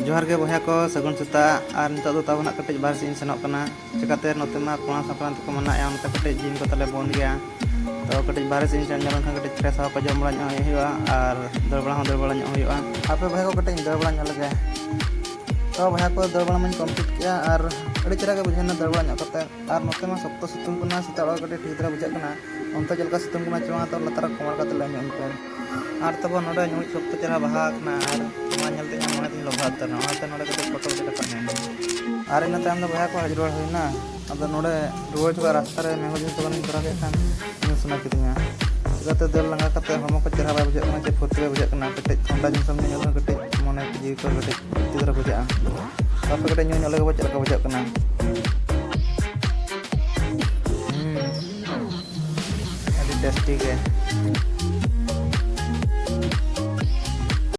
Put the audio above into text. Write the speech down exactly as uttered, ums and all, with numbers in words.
ᱡᱚᱦᱟᱨ ᱜᱮ ᱵᱚᱭᱦᱟ ᱠᱚ, ᱥᱟᱹᱜᱩᱱ ᱥᱮᱛᱟᱜ᱾ ᱟᱨ ᱱᱤᱛᱚᱜ ᱫᱚ ᱛᱟᱵᱚᱱ ᱦᱟᱸᱜ ᱠᱟᱹᱴᱤᱡ ᱵᱟᱨᱦᱮ ᱥᱮᱫ ᱤᱧ ᱥᱮᱱᱚᱜ ᱠᱟᱱᱟ᱾ ᱪᱤᱠᱟᱹᱛᱮ ᱱᱚᱛᱮ ᱢᱟ ᱯᱚᱬᱟ ᱥᱚᱝᱠᱨᱟᱱᱛᱤ ᱠᱚ ᱢᱟᱱᱟᱣᱮᱫᱼᱟ, ᱚᱱᱟᱛᱮ ᱠᱟᱹᱴᱤᱡ ᱡᱤᱢ ᱠᱚ ᱛᱟᱞᱮ ᱵᱚᱱᱫ ᱜᱮᱭᱟ᱾ ᱛᱚ ᱠᱟᱹᱴᱤᱡ ᱵᱟᱨᱦᱮ ᱥᱮᱫ ᱤᱧ ᱥᱮᱱ ᱧᱚᱜ ᱞᱮᱱᱠᱷᱟᱱ ᱠᱟᱹᱴᱤᱡ ᱯᱷᱨᱮᱥ ᱦᱟᱣᱟ ᱠᱚ ᱡᱚᱢ ᱵᱟᱲᱟ ᱧᱚᱜ ᱦᱩᱭᱩᱜᱼᱟ ᱟᱨ ᱫᱟᱹᱲ ᱵᱟᱲᱟ ᱦᱚᱸ ᱫᱟᱹᱲ ᱵᱟᱲᱟ ᱧᱚᱜ ᱦᱩᱭᱩᱜᱼᱟ᱾ ᱟᱯᱮ ᱵᱚᱭᱦᱟ ᱠᱚ ᱠᱟᱹᱴᱤᱡ ᱤᱧ ᱫᱟᱹᱲ ᱵᱟᱲᱟ ᱧᱚᱜ ᱞᱮᱜᱮ᱾ ᱛᱚ ᱵᱚᱭᱦᱟ ᱠᱚ, ᱫᱟᱹᱲ ᱵᱟᱲᱟ ᱢᱟᱧ ᱠᱚᱢᱯᱞᱤᱴ ᱠᱮᱜᱼᱟ ᱟᱨ ᱟᱹᱰᱤ ᱪᱮᱦᱨᱟ ᱜᱮ ᱵᱩᱡᱷᱟᱹᱣ ᱮᱱᱟ ᱫᱟᱹᱲ ᱵᱟᱲᱟ ᱧᱚᱜ ᱠᱟᱛᱮ᱾ ᱟᱨ ᱱᱚᱛᱮ ᱢᱟ ᱥᱚᱠᱛᱚ ᱥᱤᱛᱩᱝ ᱠᱟᱱᱟ, ᱥᱮᱛᱟᱜ ᱵᱮᱲᱟ ᱠᱟᱹᱴᱤᱡ ᱴᱷᱤᱠ ᱫᱷᱟᱨᱟ ᱵᱩᱡᱷᱟᱹᱜ ᱠᱟᱱᱟ᱾ ᱚᱱᱛᱮ ᱪᱮᱫ ᱞᱮᱠᱟ ᱥᱤᱛᱩᱝ ᱠᱟᱱᱟ ᱪᱚᱝ, ᱛᱚ ᱞᱟᱛᱟᱨ ᱨᱮ ᱠᱚᱢᱟᱲ ᱠᱟᱛᱮ ᱞᱟᱹᱭ ᱧᱚᱜ ᱟᱹᱧ ᱯᱮ᱾ ᱟᱨ ᱛᱟᱵᱚᱱ ᱱᱚᱰᱮ ᱧᱩᱲᱤᱡ ᱥᱚᱠᱛᱚ ᱪᱮᱦᱨᱟ ᱵᱟᱦᱟ ᱟᱠᱟᱱᱟ, ᱟᱨ ᱱᱚᱣᱟ ᱧᱮᱞ ᱛᱮ ᱤᱧᱟᱹᱜ ᱢᱚᱱᱮ ᱛᱤᱧ ᱞᱚᱵᱷᱟ ᱩᱛᱟᱹᱨ ᱮᱱᱟ, ᱚᱱᱟᱛᱮ ᱱᱚᱰᱮ ᱠᱟᱹᱴᱤᱡ ᱯᱷᱳᱴᱳ ᱠᱟᱛᱮ ᱨᱟᱠᱟᱵ ᱧᱚᱜ ᱮᱱᱟ᱾ ᱟᱨ ᱤᱱᱟᱹ ᱛᱟᱭᱚᱢ ᱫᱚ ᱵᱚᱭᱦᱟ ᱠᱚ ᱦᱮᱡ ᱨᱩᱣᱟᱹᱲ ᱦᱩᱭᱱᱟ᱾ ᱟᱫᱚ ᱱᱚᱰᱮ ᱨᱩᱣᱟᱹᱲ ᱡᱚᱠᱷᱚᱱ ᱨᱟᱥᱛᱟ ᱨᱮ ᱢᱮᱝᱜᱳ ᱡᱩᱥ ᱫᱚᱠᱟᱱᱤᱧ ᱠᱚᱨᱟᱣ ᱠᱮᱫ ᱠᱷᱟᱱ ᱧᱩ ᱥᱟᱱᱟ ᱠᱤᱫᱤᱧᱟ᱾ ᱪᱤᱠᱟᱹᱛᱮ ᱫᱟᱹᱲ ᱞᱟᱸᱜᱟ ᱠᱟᱛᱮ ᱦᱚᱲᱢᱚ ᱠᱚ ᱪᱮᱦᱨᱟ ᱵᱟᱭ ᱵᱩᱡᱷᱟᱹᱜ ᱠᱟᱱᱟ, ᱪᱮ ᱯᱷᱩᱨᱛᱤ ᱵᱟᱭ ᱵᱩᱡᱷᱟᱹᱜ ᱠᱟᱱᱟ, ᱠᱟᱹᱴᱤᱡ ᱴᱷᱟᱱᱰᱟ ᱡᱤᱱᱤᱥ ᱮᱢ ᱧᱩ ᱞᱮᱠᱷᱟᱱ ᱠᱟᱹᱴᱤᱡ ᱢᱚᱱᱮ ᱡᱤᱣᱤ ᱠᱚ ᱠᱟᱹᱴᱤᱡ ᱯᱷᱩᱨᱛᱤ ᱫᱷᱟᱨᱟ ᱵᱩᱡᱷᱟᱹᱜᱼᱟ᱾ ᱛᱟᱨᱯᱚᱨᱮ ᱠᱟᱹᱴᱤᱡ ᱧᱩ ᱧᱚᱜ ᱞᱮᱜᱮ ᱵᱚ, ᱪᱮᱫ ᱞᱮᱠᱟ ᱵᱩᱡᱷᱟᱹᱜ ᱠᱟᱱᱟ᱾ ᱦᱩᱸ, ᱟᱹᱰᱤ ᱴᱮᱥᱴᱤ ᱜᱮ᱾